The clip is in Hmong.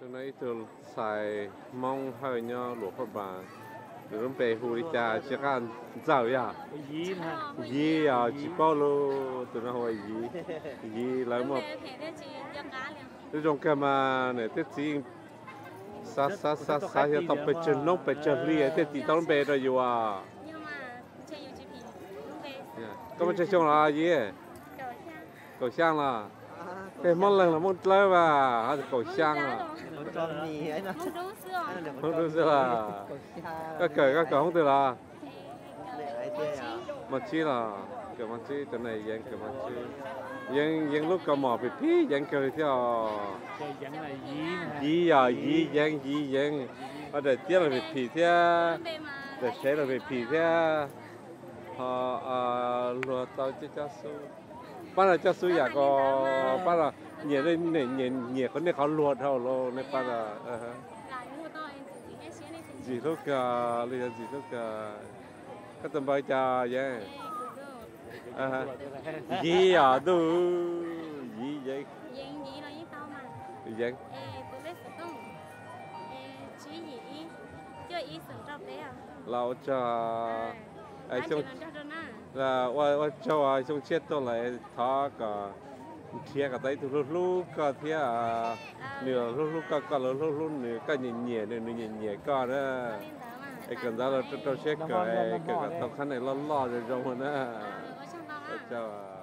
No ib tug ntxhais Hmoob Hawj nyob Luam Phaj Npas, nws lub npe hu li cas tsis qab ntxawm yog? Yiv os, tsis paub lub, tus no hu ua Yiv. Yiv lawv muaj lub zoo kawg mas niam thiab txiv xav xav xav xav yog tau pes tsawg hnub pes tsawg hli thiaj tis tau lub npe rau yus as. Koj muaj tsawg xyoo los Yiv? Kaum xyaa los? Peb Hmoob Leeg los Hmoob Dlawb vas, kaum xyaa los? Hmoob Dub xwb los? Koj kawm, koj kawm hoob twg los? Mos tsib los? Kawm mos tsib, cov no yeev kawm mos tsib. Yeev, yeev lub kaus mom phim phim yeev kawg li thiab os. Yiv yog Yiv, yeev, Yiv yeev. Ho daim tiab los phim phim thiab, daim sev los phim phim thiab. Ho luag tau coj xub. Pab no coj xub yam ko, pab no nyiam, nyiam qhov nej qhov luag dhau los nej pab no. Ntxim hlub kawg, li yog ntxim hlub kawg. Koj tus npe cas Yeev? Yiv os ntuj, Yiv Yeev. Yeev. Los ua tsaug, ua tsaug xyoo tshiab tuaj lawm thov kom nrhiav kom tau ib tug hlub hlub koj thiab nws los hlub hlub koj, koj los hlub hlub nws, koj nyiam nyiam nws, nws nyiam nyiam koj na. Es kawm ntawv los rau rau siab kawm, kawm kom tau qhab nees loj loj zoo zoo na. Ua tsaug.